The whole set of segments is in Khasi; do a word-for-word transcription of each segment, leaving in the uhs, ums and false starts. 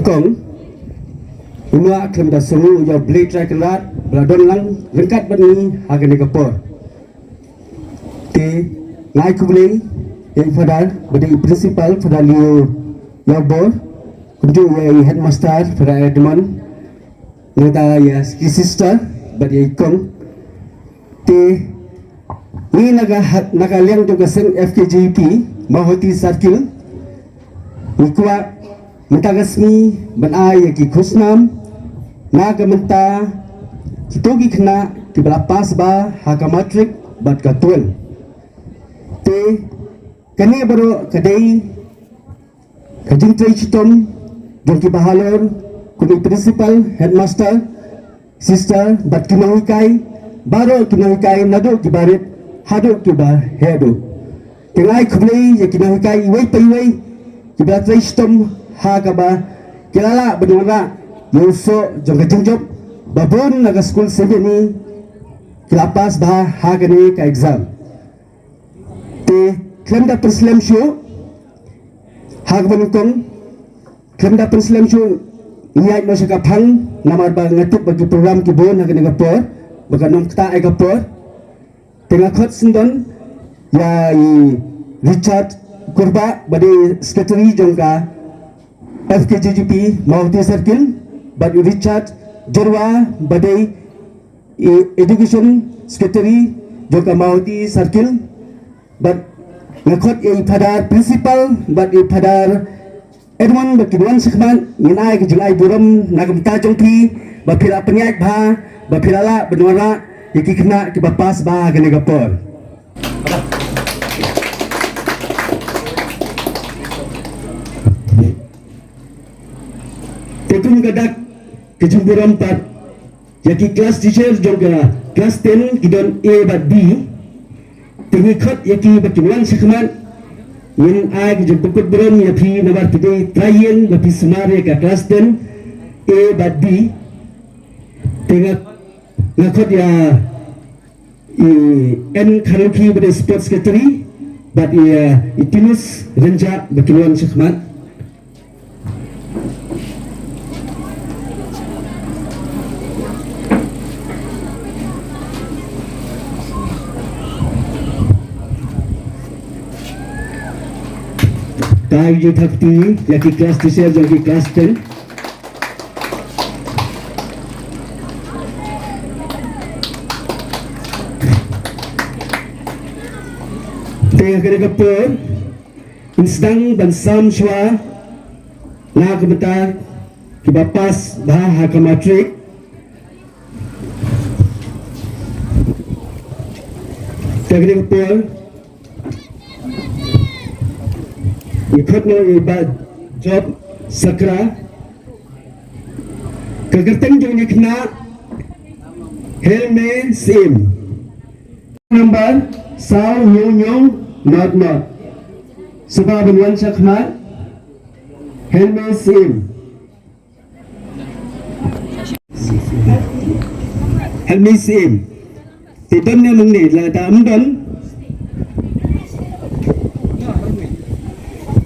Kong, u nongwah khlem da sngew ïa U Blei Trai Kynrad ba la don lang ryngkat bad ngi ha kane ka por. Te nga ai khublei ïa i Father, bad i Principal, Father Leo Ïawbor, kumjuh ïa i Headmaster, Father Edmond, nangta ïa ki sister bad ïa i kong. Te ngi na ka ha-, na ka liang jong ka seng F K J P Mawhati Circle, ngi kwah mynta ka sngi ban ai ïa ki khusnam na ka bynta kito ki khynnah kiba la pass bha ha ka matric bad ka twelve. Te kane baroh ka dei ka jingtrei shitom jong kiba halor, kum i principal, headmaster, sister bad ki nonghikai, baroh ki nonghikai naduh kiba rit haduh kiba heh duh. Te nga ai khublei ïa ki nonghikai iwei pa iwei kiba la trei shitom ha kaba ki la lah ban wanrah ïa u soh jong ka jingjop ba bun na ka skul Saint Anthony ki la pass bha ha kane ka exam. Te khlem da pynslem shuh, ha kaba nyngkong, khlem da pynslem shuh, ngi ïaid noh sha ka phang, namar ba nga tip ba ki program ki bun ha kane ka por ba kan ym ktah ïa ka por. Te nga khot sngewdon ïa i Richard Kurbah ba dei secretary jong ka F K J G P Mawhati Circle, bad i Richard Jyrwa ba dei i education secretary jong ka Mawhati Circle, bad nga khot ïa i Father Principal bad i Father Edmond ba kin wan shakhmat, ngin ai ka jingai burom na ka bynta jong phi ba phi la pynïaid bha, ba phi la lah ban wanrah ïa ki khynnah kiba pass bha ha kane ka por. Te kum ka dak ka jingburom pat ïa ki class teacher jong ka class ten ki don A bad B. Te ngi khot ïa ki ba kin wan shakhmat, ngin ai ka jingpynkut burom ïa phi namar phi dei trai ïing ba phi sumar ïa ka class ten A bad B. Te nga, nga khot ïa i N Kharlukhi ba dei sports secretary, bad i, eh, i Tinus Rynjah ba kin wan shakhmat. Te ai jingthap kti ïa ki class teacher jong ki class ten. Te ha kane ka por, ngin sdang ban sam shuwa na ka bynta kiba pass bha ha ka matric. Te ha kane ka por, ngi khot noh ïa i Bah Job Sakra. Ka kyrteng jong i khynnah, Helme Syiem. Number saw hynñiew hynñiew nod nod. Sngewbha ban wan shakhmat. Helme Syiem. Helme Syiem. Te don ne em ne, lada ym don,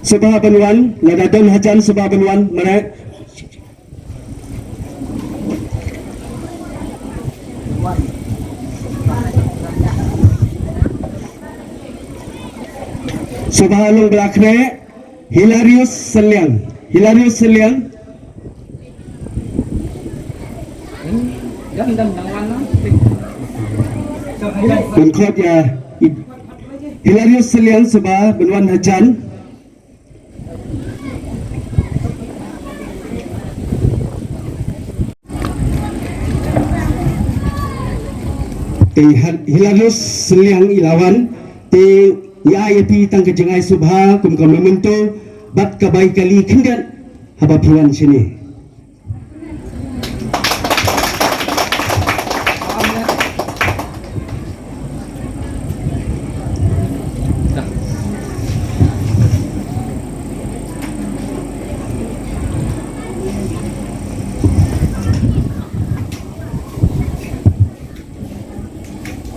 sngewbha ban wan, lada don hajan sngewbha ban wan, mara. Sngewbha long ba la khreh. Hilarius Sylliang. Hilarius Sylliang. Pynkhot ïa Hilarius Sylliang sngewbha ban wan hajan. Te Hil-, Hilarius Sylliang i la wan, te ïa ïa phi tang ka jingai sngewbha kum ka memento bad ka bai kali khyndiat haba phi wan shane.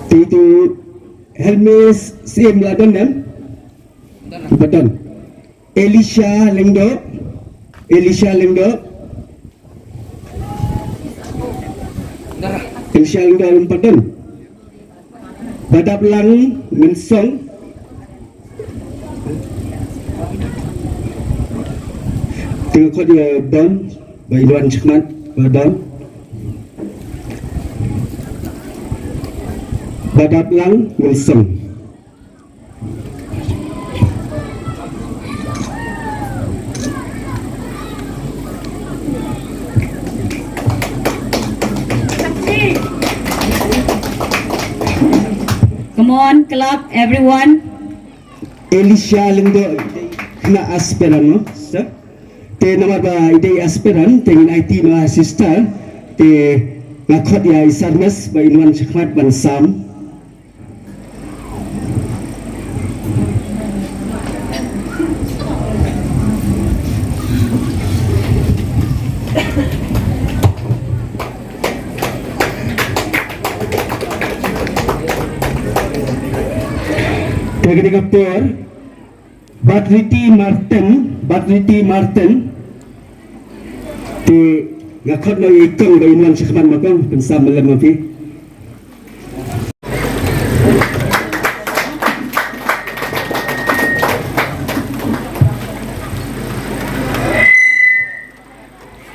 Te tu Helme Syiem la don ne em? Ba don. Elisha Lyngdoh, Elisha Lyngdoh. Elisha Lyngdoh Umpadon. Badaplang Mynsong. Te nga khot ïa u Don, ba in wan shakhmat, ba Don. Badaplang Mynsong. Come on, clap, everyone. Elisha Lyngdoh, khynnah aspirant, no, sir? Te namar ba i dei aspirant, te ngin aiti noh ha sister, te nga khot ïa i Sarmes, ba in wan shakhmat ban sam. Te kane ka por, Batriti Martin, Batriti Martin. Te nga khot noh ïa i kong ba in wan shakhmat ma kong, pynsam lem ma phi.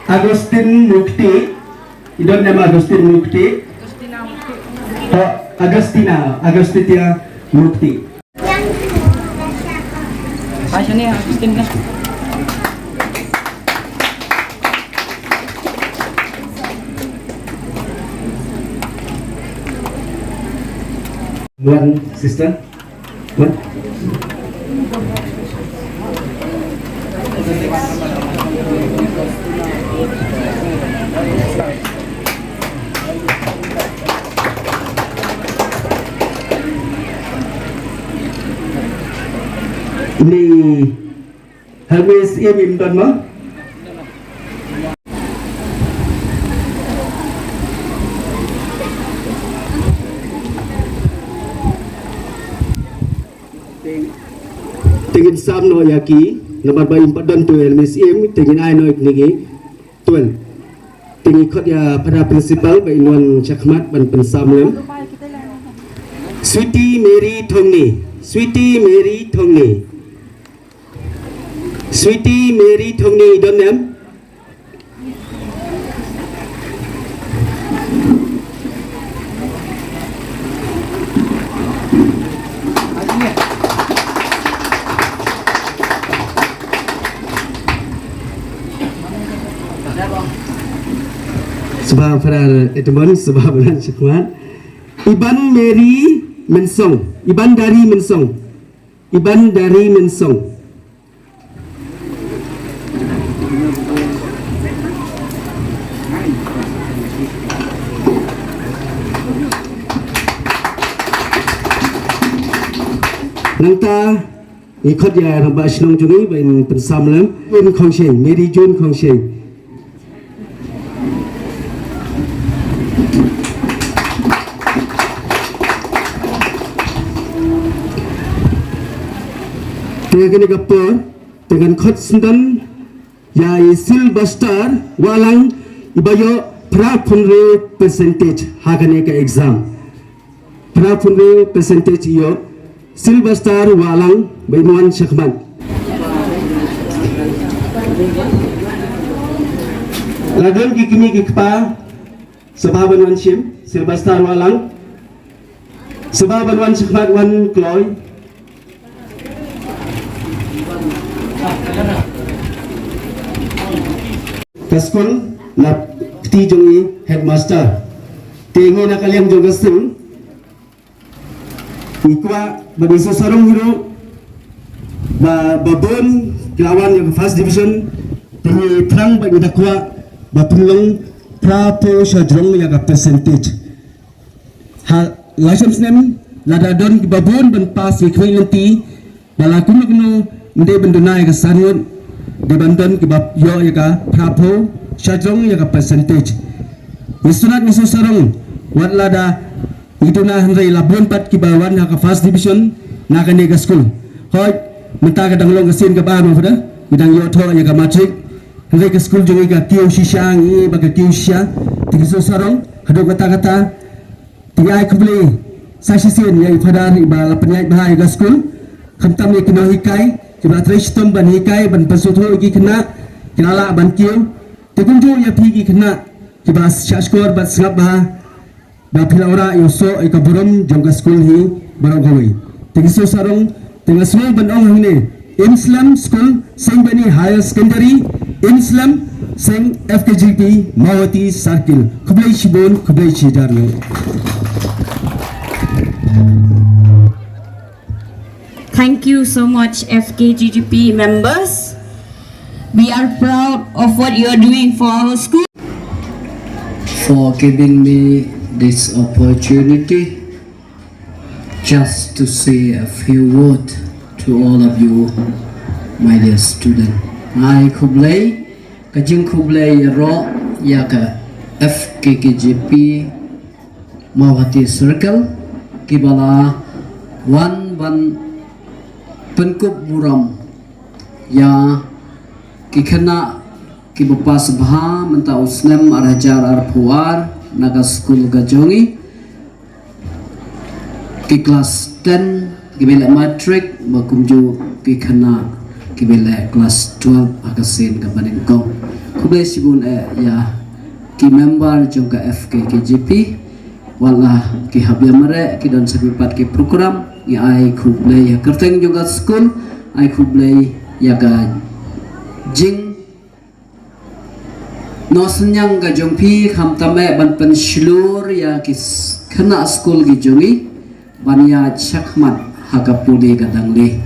Agustin Mukti. I don ne em Agustin Mukti? Oh, Agustina, Agustitia Mukti. Pasha ne Agustin ka. One sister. One. Ni Hermes Im im don ma? Te ngin sam noh ïa ki, namar ba im pat don tu Hermes Im, te ngin ai noh ïa kine ki. Tuan. Te ngi khot ïa para principal ba in wan shakhmat ban pynsam lem. Sweety Mary Thongni. Sweety Mary Thongni. Sweety Mary Thongni, don ne em? Sngewbha para Edmond, sngewbha ban shakhmat. Iban Mary Mynsong, Iban Dari Mynsong, Iban Dari Mynsong. Nangta ngi khot ïa rangbah shnong jong ngi ba in pynsam lem, June Khongshieng, Mary June Khongshieng. Te kane ka por te ngan khot sngewdon ïa i Sylvester Wahlang, iba ïoh phra phew hynriew percentage ha kane ka exam. Phra phew hynriew percentage ïoh Sylvester Wahlang, ba in wan shakhmat. La don ki kmie ki kpa, sngewbha ban wan shim, Sylvester Wahlang. Sngewbha ban wan shakhmat, wan kloi. Ka skul na kti jong i headmaster. Te ngi na ka liang jong ka seng, ngi kwah ba ngi sngewsarong hi ruh ba, ba bun ki la wan ïa ka first division. Te ngi thrang ba ngi da kwah ba pynlong phra phew shajrong ïa ka percentage. Ha la sham snem lada don kiba bun ban pass ïa kawei lynti, ba la kumno kumno ym dei ban duna ïa ka san ngut, dei ban don kiba ïoh ïa ka phra phew shajrong ïa ka percentage. Ngi sngewtynnat, ngi sngewsarong wat lada ngi duna, hynrei la bun pat kiba wan ha ka first division na kane ka skul. Hooid, mynta ka dang long ka sien kaba ar, ma phi da, ngi dang ïoh thoh ïa ka matric. Hynrei ka skul jong ngi ka kiew shisha, ngi ba ka kiew shisha. Te ki sngewsarong haduh katta katta. Te ngi ai khublei sa shisien ïa i Phadar iba la pynïaid bha ïa ka skul. Khamtam ïa ki nonghikai kiba trei shitom ban hikai, ban pynsngewthuh ïa ki khynnah kiba lah ban kiew. Te kumjuh ïa phi ki khynnah kiba shahshkor bad sngap bha, ba phi la wanrah ïa u soh ïa ka burom jong ka skul hi baroh kawei. Te ki sngewsarong, te nga sngew ban ong hangne, Imslem School, Saint Benny Higher Secondary, Imslem, seng F K G P, Mawhati Circle. Khublei shibun, khublei shihajar nguh. Thank you so much, F K G G P members. We are proud of what you are doing for our school. For giving me this opportunity just to say a few words to all of you, my dear student. Ai khublei, ka jingkhublei ïaroh ïa ka F K K G P Mawhati Circle, kiba la wan ban pynkup burom ïa ki khynnah kiba pass bha mynta u snem ar hajar arphew ar na ka skul ka jong ngi, ki klas ten kiba leh matric, ba kumjuh ki khynnah kiba leh klas twelve ha ka sien kaba nyngkong. Khublei shibun eh ïa ki member jong ka F K K G P. Wat la ki hap ïa mareh, ki don sa ki pat ki program, ngi ai khublei ïa ka kyrteng jong ka skul, ai khublei ïa ka jing nohsynñiang ka jong phi, khamtam eh ban pynshlur ïa ki khynnah skul ki jong ngi ban ïa shakhmat ha ka pule ka dang leh.